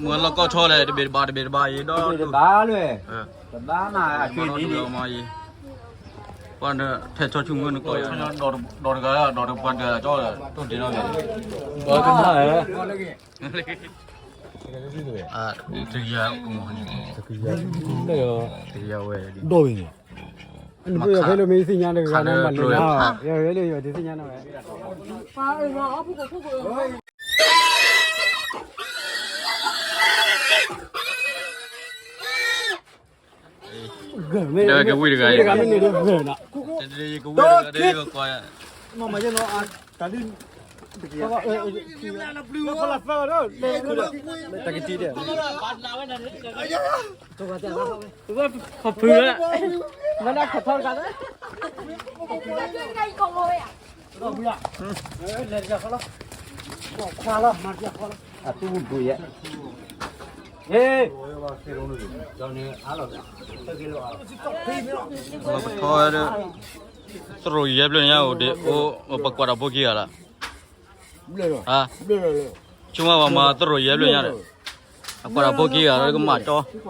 မုၢ်လီၢ်ကီၢ်ထီလဲၣ် တဘ့ၣ်တဘၣ် တဘ့ၣ်တဘၣ်အံၤ ဒီးတဘၣ်လွဲၢ်, တဘၣ်မး အချ့န့ၣ် မၤဒီး ထဲဆီဆူမုၢ်နကီၢ်ယၤ ဒီးတဂၤဒီးတပှၤတဂၤကီၢ် တိၢ်ဒ့နီၣ်ဂ့ၤ ပှၤကမၣ်ဧၢ တကယၤ တကယၤဝဲ ဒီဘ့ၣ်န့ၣ် နပယီၤဖဲလၢမ့ၢ်သ့ၣ်ညါတဂၤန့ၣ် မၤလၢနၤ ယၤဖဲလၢယီၤတသ့ၣ်ညါနီၤဝဲ ဒီးကဝံၣ်တဂၤ တဂၤမ့ၢ်န့ၣ်ဒီးဂၢၢ်နီၤ တဂၤဒီးကကွၢ် မ့ၢ်မ့ၢ်ယဲနီၤ တၢ်ဒ် တကယၤ တကထံၣ်ဒီး ဖုဖုလၢ မ့ၢ်ဒၣ်ခီၣ်ထီၣ်တဂၤလၢ ခွါလီၤ မၤတၢ်ခွါလီၤ အတူၢ်ပူၤယဲ ဟ့ၣ် ဒီးန့ၣ်အါလီၤ ပထီဒီး သရိာ်ယဲၢ်ဘျဲၣ်ညါအိၣ်ဒံး အိၣ်ပကွၢ်တၢ်ဖိခံဂၤလီၤ ဟါ ဆိကမိၣ်ပှၤမၤသရိာ်ယဲၢ်ဘျဲၣ်ညါဒီး အကွၢ်တၢ်ဖိခံဂၤလီၤ ကမၣ်တီ ဒီး ပှ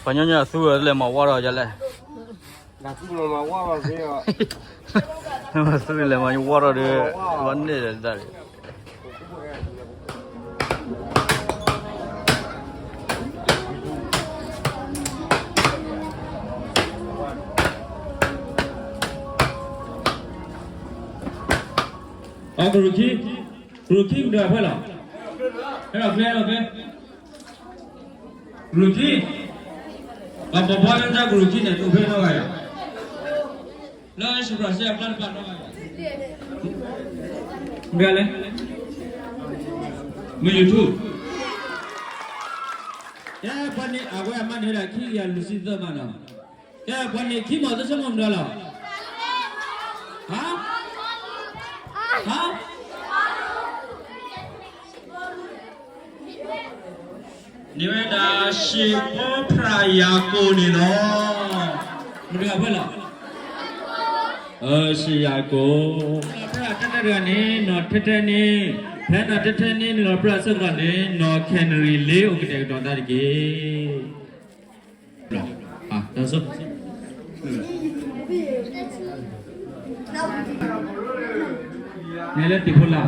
ၤညီညီသူဝဲလဲၤမၤဝါထီၣ်ယလဲၣ် သူလဲၤမၤဝါထီၣ်ဒီး ပှၤန့ၣ်လဲၤတၢ် အကရူၢ်ခံ, ကရူၢ်ခံကဒၢးဖဲလီၤ, ဟဲလီၤကျဲလီၤကျဲ, ကရူၢ်ခံ, ပှၤပိာ်ဘီလၢတၢ်ကရူၢ်ခံန့ၣ် တိာ်ဖဲနီၢ်ဂၤယၤ, လၢစံးပျီစ့အကျါတဖၣ်နီၢ်ဂၤယၤ, မ့ၢ်လဲၣ်, မ့ၢ် YouTube, ကဲပှၤန့ၣ် အဝဲအမါန့ၣ်ဝဲဒၣ် ခံကယၤလွံၢ်ဆံသၢမးနီၤ, ကဲပှၤန့ၣ် ခံမီၤတဆၢမီၤမနုၤလီၤ, ဟါ, ဟါ န့ၣ်ဝဲဒၣ် စံးဖီဖရၣ်ယၤကိာ်န့ၣ်လီၤ, မတၤတဂၤဖဲလဲၣ်, စံးယၤကိာ်, ဖဲအထဲထဲတဂၤန့ၣ် နီၢ်ထဲထဲန့ၣ်, ဖဲနီၢ်ထဲထဲန့ၣ် နုာ်လီၤပြၢအဆၢကတီၢ်န့ၣ် နီၢ်ခဲနရံၤလ့အိၣ်ကတဲာ်ကတီၤသးတက့ၢ်. န့ၣ်လၢတံၤဖိလာ်,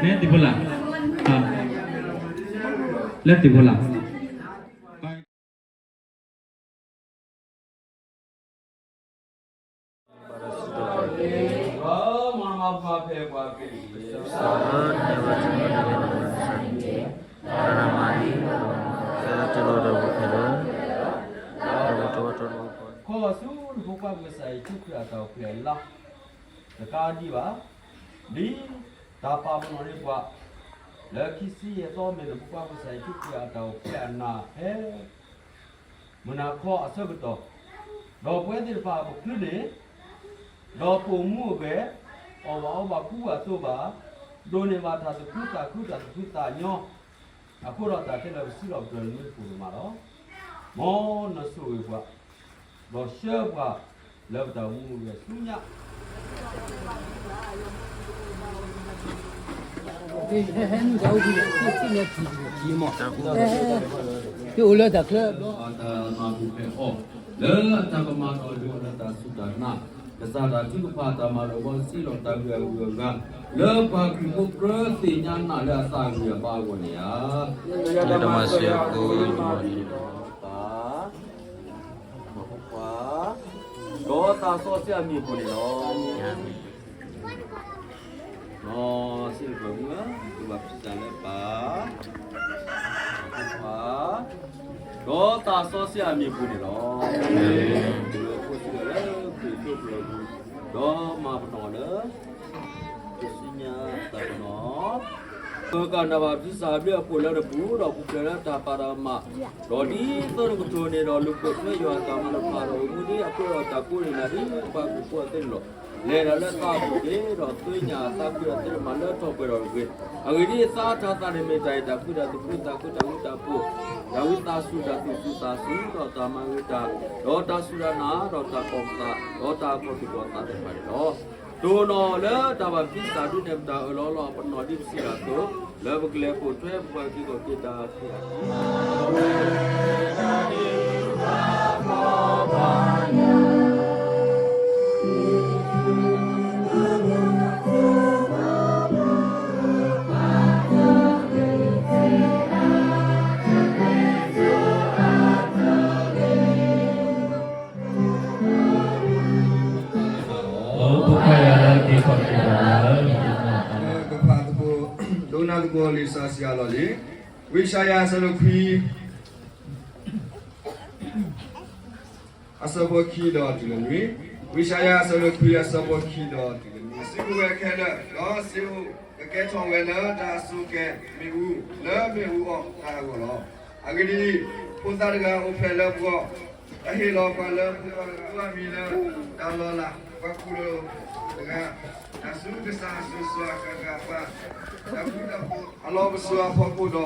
န့ၣ်တံၤဖိလာ်, လၢတံၤဖိလာ်. ခီဆူဖိခွါကစၢ်ယ့ၣ်ၡူးခရံာ်အတၢ်အိၣ်ဖျဲၣ်အလါ, တကးဒံးဘၣ်, ဒ်တၢ်ပာ်ပနီၣ်န့ၢ်ပှၤ လၢခံဆံယဲၢ်သီမ့ၢ်န့ၣ် ဖိခွါကစၢ်ယ့ၣ်ၡူးခရံာ်အတၢ်အိၣ်ဖျဲၣ်အနၢ်ဟဲ မုၢ်နၤခီအဆၢကတီၢ်, ဒီးပဝဲသ့ၣ်တဖၣ်ပချုးန့ၣ်, ဒီးပအိၣ်မူအိၣ်ဂဲၤ, အီၣ်ဘၣ်အီဘၣ်ကူဘၣ်သိးဘၣ်, ဒိးန့ၢ်ဘၣ်တၢ်သူၣ်ခုသးခုတၢ်သူၣ်ဖှံသးညီ, အဃိဒီးတၢ်ခဲလၢာ်ပစံးလီၤပတြၢၤလၢမ့ၢ်တပူၤန့ၣ်မးလီၤ. မ်နဆိၣ်ဂ့ၤပှၤ, ဒီးဆှၢပှၤလၢပတၢ်အိၣ်မူအိၣ်ဂဲၤဆူညါ ဟဲနုာ်တၢ်အိၣ်ဖှိၣ်န့ၣ် သ့ၣ်ညါထံၣ်တက့ၢ်မး, ဟဲအိၣ်လၢတၢ်ချၢဘျီ အတၢ်မၤပူၤဖျဲးအီၤ, လၢအတၢ်ကမၤဒီးဒုးအီၤလၢတၢ်စူၢ်တၢ်နာ်, ကစၢ်တၢ်ထုကဖၣ်တၢ်မၤလိာ်ဘီစံးလီၤတၢ်ဂ့ၢ်အဂုၤအဂၤ, လၢပှၤခရံာ်ဖိကြၢးသ့ၣ်ညါနၤလၢအသးအဂ့ၤအဘါအဂီၢ်န့ၣ်ဧါ. တမၤစၢၤကိး ပၢ် ပၢ် ပၢ် ဒီးသးစီဆှံအမံၤအပူၤန့ၣ်လီၤ. ဒီးစံးလၢပှၤမုၢ်ဧၢ, သုဘၣ်ဖံးစၢ်လၢပၢ်, ပၢ်, ဒီးသးစီဆှံအမံၤအပူၤန့ၣ်လီၤ. လၢဖိဆံးလၢခရံာ်ဖိကျၢၤပူၤ, ဒီးမၤပနီၣ်လၢ ပစံညါတၢ်ပနီၣ် ပကနၣ်ဘၣ်ဖံးစၢ်ဘျုးအဖှိၣ်လၢနပူၤ ဒီးပူၤဖျဲးလၢတၢ်ပာ်တၢ်မၤ, ဒီးဒ်သိးနကတိၤန့ၣ်ဒီး လူၤပိာ်ထွဲယွၤအတၢ်မၤလီၤဖးဒီး အိၣ်မူဒ်အကြၢးဒီးတၢ်ကိးန့ၢ်နၤဒ်ပှၤခရံာ်ဖိအသိးန့ၣ်လီၤ. လဲၤဒီးလၢသးအပူၤတက့ၢ်, ဒီးသ့ၣ်ညါသးခုဒီးသ့ၣ်တမၤလၢထီၣ်ပှဲၤဒီးတဂ့ၤ. အဂ့ၢ်ဒ်အံၤ, သးအထၢသးန့ၣ်မ့ၢ်တၢ်အဲၣ်တၢ်ကွံတၢ်သဘျ့သးခုတၢ်ဃူတၢ်ဖိး, တၢ်ဝံသးစူၤတၢ်သူၣ်စူၤသးစူၤ, ဒီးတၢ်မၤဂ့ၤတၢ်, ဒီးတၢ်စူၢ်တၢ်နာ်, ဒီးတၢ်ကီၢ်ပသး, ဒီးတၢ်ကီၢ်သူၣ်ကီၢ်သးသ့ၣ်တဖၣ်န့ၣ်လီၤ. တအိၣ်နီၣ်လၢတၢ်ဘၣ်သံသးဒုးနဲၣ်ပတၢ်အၢၣ်လီၤလီၤအပနီၣ်ဒ်ပစံးတၢ်အသိး, လၢပကလဲၤပိာ်ထွဲပပှၤက့ၤကီၢ်က့ၤတၢ်ဖံးအါ ပဖးသကိး ဒိကနၣ်သကိးလံာ်စီဆှံအလီၢ်လံၤ, ဝံယၡါယၤအဆၢဒိၣ်ခွံ အဆၢဖိခံဒီးတုၤလၢနွံ, ဝံယၡါယၤအဆၢဒိၣ်ခွံ အဆၢဖိခံဒီးတုၤလၢနွံ, စုကဝဲၤခဲလၢာ်, ဒီးစ့အိၣ်ကကဲထီၣ်ဝဲလၢတၢ်အစိၤကဲၤမ့ၣ်အူ, လၢမ့ၣ်အူအီၣ်တၢ်အဂီၢ်လီၤ. အဂ့ၢ်ဒ်အံၤ, ဖိသၣ်တဂၤအိၣ်ဖျဲၣ်လၢပဂီၢ်, တၢ်ဟ့ၣ်လီၤပှၤလၢဖိသၣ်တဂၤအမံၤလၢ တၢ်လီၤလး, ပှၤကူၣ်လိာ်တဂၤ, တၢ်ဆူကစၢ်အစိၤစီၤအၤဃးဂၤအပၢ်, တၢ်ဃူတၢ်ဖိးအလီၢ်ပစိာ်အဖီခိၣ်ဒီး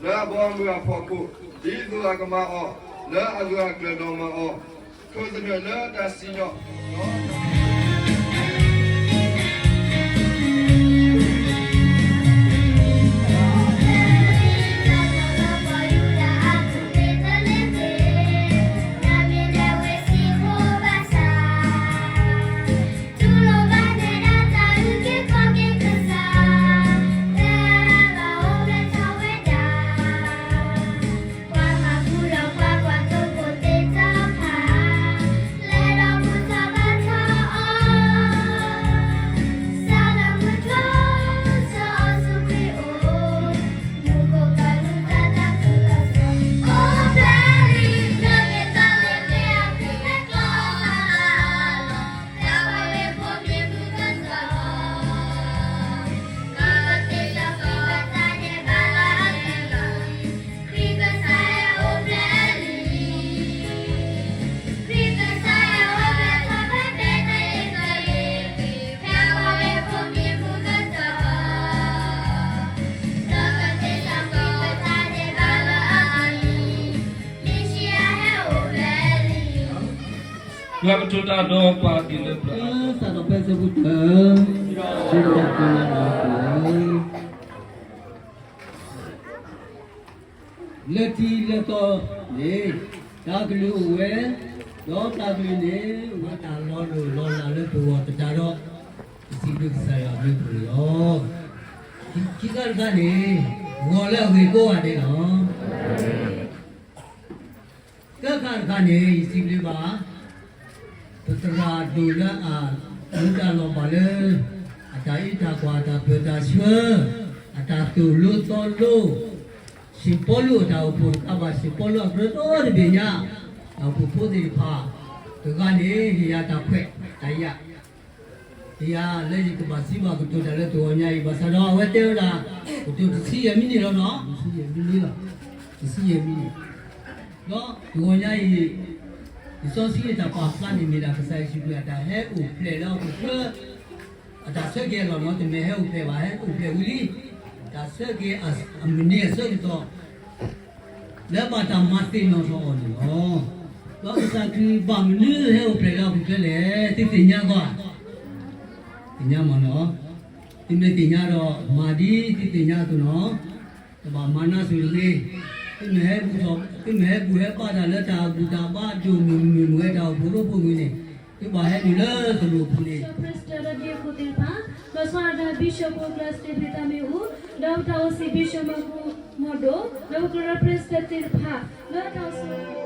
လၢအဘီအမုၢ်အဖီခိၣ်, ဒ်သိးအကမၤအီၤလၢအဂၢၢ်အကျၢၤဒီးမၤအီၤ ခိၣ်သနၢၣ်လၢတၢ်စံၣ်ညီၣ် ပှၤကတိၤတၢ်ဒီးပှၤက့ၤလၢပျၢၤ စးထီၣ်ဖဲအဆၢဖိတၢ, လၢခံလၢကီၢ်န့ၣ် တၢ်ကလုၢ်အိၣ်ဝဲ, ဒီးတၢ်ကလုၢ်န့ၣ် ဝဲတၢ်လီၤလိၢ်လီၤလးလၢပဂီၢ်တကးဒီး ပစံးဘျုးကစၢ်ယွၤအဘျုးအဖှိၣ်န့ၣ်လီၤ. ခံခါတခါန့ၣ် ဂီၤလၢအဂ့ၤကိးဂၤဒဲးလီၤ. သၢခါတခါန့ၣ် ယစံးဘျုးဘၣ် ပသရၣ်ဒိၣ်လၢအမူဒါလီၤဘၣ်လၢ အတၢ်အ့ၣ်တၢ်ကွၢ် အတၢ်ပၢၤတၢ်ဆှၢ အတၢ်သိၣ်လိသီလိ စံၣ်ပီလူးအတၢ်အိၣ်ဖှိၣ်တကးဘၣ် စံၣ်ပီလူးအကြၢးဒီတဘ့ၣ်ညါ တၢ်အိၣ်ဖှိၣ်ဖိသ့ၣ်တဖၣ် တဂၤန့ၣ် ဟ့ၣ်ယၤတၢ်ခွဲးတၢ်ယာ် ယၤလၢယကဘၣ်စံးဘၣ်ကတိၤတၢ်လၢတဂီၤညါအံၤ ဘၣ်ဆၣ်ဒီးအဝဲတဲဝဲဒၣ် ကတိၤတဆံယဲၢ်မံးနံးလီၤနီၤ, တဆံယဲၢ်မံးနံးလီၤ, တဆံယဲၢ်မံးနံး, ဒီးတဂီၤညါအံၤ လံာ်စီဆှံအတၢ်ပာ်ဖျါန့ၣ်မ့ၢ်ဒၣ်ကစၢ်ယ့ၣ်ၡူးခရံာ်အတၢ်ဟဲအိၣ်ဖျဲၣ်လၢဟီၣ်ခိၣ်ချၢ အတၢ်ဆၢက့ၤအလီၢ်နီၤ, တမ့ၢ်ဟဲအိၣ်ဖျဲၣ်ဘၣ် ဟဲအိၣ်ဖျဲၣ်ဝံၤလံ, တၢ်ဆၢက့ၤအမုၢ်နံၤအဆၢကတီၢ် လၢဘၣ်တၢ်မၤသ့ၣ်နီၣ်ထီၣ်အီၤန့ၣ်လီၤ. ဒီးကစၢ်ခရံာ်ဘၣ်မနုၤဟဲအိၣ်ဖျဲၣ်လၢဟီၣ်ခိၣ်ချၢလဲၣ်, သုသ့ၣ်ညါဘၣ်, သ့ၣ်ညါမးနီၤ, သုမ့ၢ်သ့ၣ်ညါဒီး မၤဒ်သုသ့ၣ်ညါအသိးနီၤ, တဘၣ်မၤနါစိၤတဂ့ၤ, သုမ့ၢ်ဟဲဘူၣ်ထီၣ် သုမ့ၢ်ဟဲဘူၣ်ဟဲဘါတၢ်လၢတၢ်ဘူၣ်တၢ်ဘါဒိၣ်မုၢ်မုၢ်မုၢ်ဝဲတၢ်အိၣ်ဖှိၣ်ရိဖှိၣ်မုၢ်န့ၣ်, သုဘၣ်ဟဲနုာ်လၢသရိာ်ပူၤန့ၣ် President ဒီး Deacon သ့ၣ်တဖၣ်, ဒီးဆၢဒၣ် Bishop ပူၤကျၢၢ်စတ့ၣ်ဖ့ၣ်တၢ်မ့ၣ်အူ, ဒီးပတၢ်အိၣ်ဆံး Bishop မၤကူမီၣ်ဒိၣ်, ဒီးပကရၢ President သ့ၣ်တဖၣ်, လၢတၢ်အိၣ်ဆံး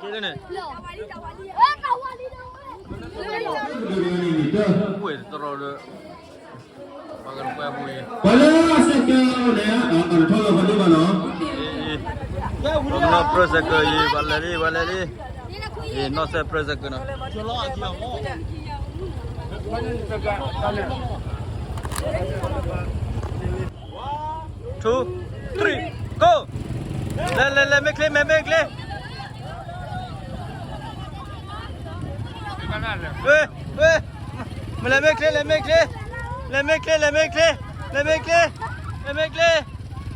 က့န့ၣ်, ဝ့ၢ်တရီဒီး ပှၤကရၢပူၤအံၤ, ပှၤလၢအစဲးကၢၤန့ၣ် အထီၣ်လီၤပှၤဒိၣ်ဘၣ်နီၤ, အံၤ, ပှၤနီၣ်ပြၢစဲးကၢၤအံၤ ပှၤလဲၤလံ ပှၤလဲၤလံ, အံၤ နီၣ်စဲးပြၢစဲးကၢၤနီၤ. Two, three, go! လဲၤ လဲၤ လဲၤ မ့ၢ်ချ့ မ့ၢ် မ့ၢ်ချ့, ဝ့ၢ် ဝ့ၢ်, မ့ၢ်လဲၤမ့ၢ်ချ့ လဲၤမ့ၢ်ချ့, လဲၤမ့ၢ်ချ့ လဲၤမ့ၢ်ချ့, လဲၤမ့ၢ်ချ့, လဲၤမ့ၢ်ချ့,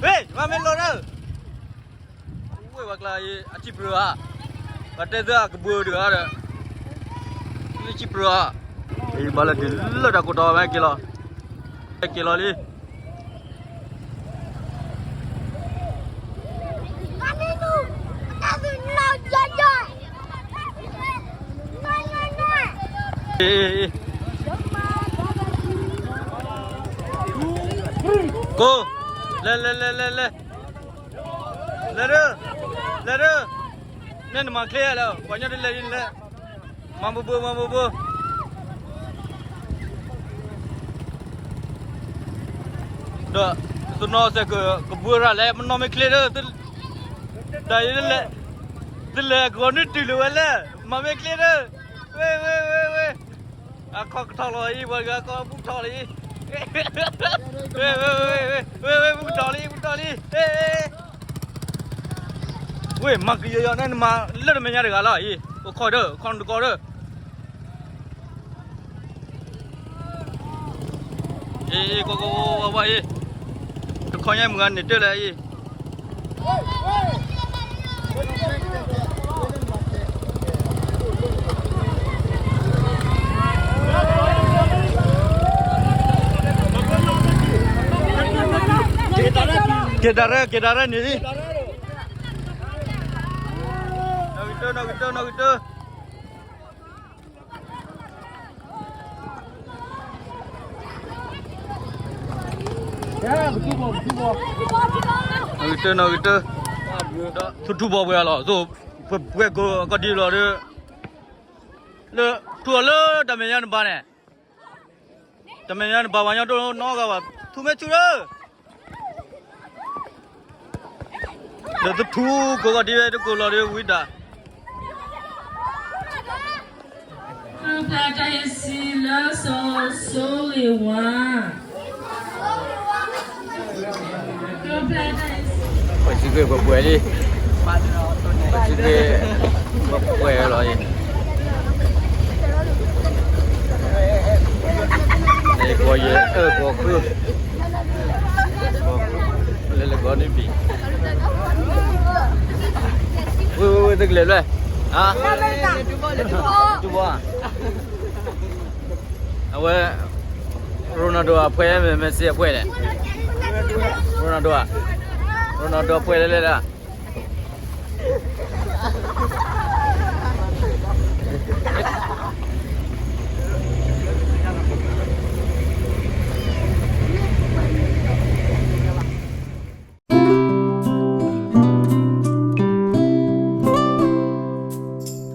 ဝ့ၢ် မ့ၢ်လီၤဒီး ဝ့ၢ် ပှၤကျါအံၤ အစံၣ်ပြၢဧါ, ပှၤတဲသၢအကဘှၢတဂၤဒီး မ့ၢ်စံၣ်ပြၢဧါ, အံၤဘၣ်လဲၤတုၤလၢတၢ်ကိးတီၤ မ့ၢ်က့ၤလီၤ, က့ၤလီၤလံ. ကိး, လဲၤ လဲၤ လဲၤ လဲၤ လဲၤ, လဲၤဒၢ, လဲၤဒၢ, နဲနမၤချ့လၢ ပှၤညီတလဲၤဒ်လဲၣ်, မၤဘိဘိ မၤဘိဘိ ဒီး တနီၤစဲးကဘှၢရၤလဲၣ် မနီၢ်မ့ၢ်ချ့ဒီး, တၢ်အံၤ တလဲၤကီၤနုၢ်တုၤလၢၤဝဲလဲၣ်, မၤမ့ၢ်ချ့ဒီး, ဝ့ၢ် ဝ့ၢ် ဝ့ၢ် ဝ့ၢ်, အခီၣ်ကထီၣ်လီၤအံၤ ပှၤဂၤကီၢ်ဘူၣ်ထီၣ်လံ, ဝ့ၢ် ဝ့ၢ် ဝ့ၢ် ဝ့ၢ် ဘူၣ်ထီၣ်လံ ဘူၣ်ထီၣ်လံ, ဝ့ၢ် မၤကယီၤယီၤန့ၣ် နမၤလၢတမဲာ်ညါတဂၤလီၤအံၤ အိၣ်ခိးဒီး ခီနတကီဒီး အံၤ ကွၢ်ကွၢ်ကွၢ်ကွၢ်အံၤ, တခီညါမုၢ်ဂၤန့ၣ်တၢ်လဲၣ်အံၤ, က့ၤတၢ်ရဲၣ် က့ၤတၢ်ရဲၣ်န့ၣ်လံ, နီၣ်ဂံၢ်တၢ နီၣ်ဂံၢ်တၢ နီၣ်ဂံၢ်တၢ နီၣ်ဂံၢ်တၢ နီၣ်ဂံၢ်တၢ, ထူထူဘီပှဲၤလီၤ ပှဲၤကိးကီၢ်ဒံလီၤဒီး, လၢထူအီၤလၢတၢ်မဲာ်ညါနဘါန့ၣ်, တၢ်မဲာ်ညါနဘါ ပှၤညီတအိၣ်နီတဂၤဘၣ် ထူမ့ၢ်ထူလၢ ဒီးတထူကိးဂၤဒဲးဝဲ တကိးလီၤဒီးဝံၤတၢ်, ကၠီၤစံကွ့ၢ်ပှဲၤပှဲၤလံ, ကၠီၤစံကွ့ၢ်, ပှဲၤလီၤအံၤ, ကီယဲၢ် အၢ ကီၢ်ခုၣ်, လဲၤလဲၤကီးန့ၣ်ဘံၣ်, ဝ့ၢ်ဝ့ၢ်ဝ့ၢ် တကလဲၤလဲၣ်, ဟါ, တူၢ်ဘီ, အဝဲ Ronaldo အဖှဲ Messi အဖှဲလဲၣ်, Ronaldo ဧါ, Ronaldo အဖှဲလဲၣ်လဲၣ်လၢ Ronaldo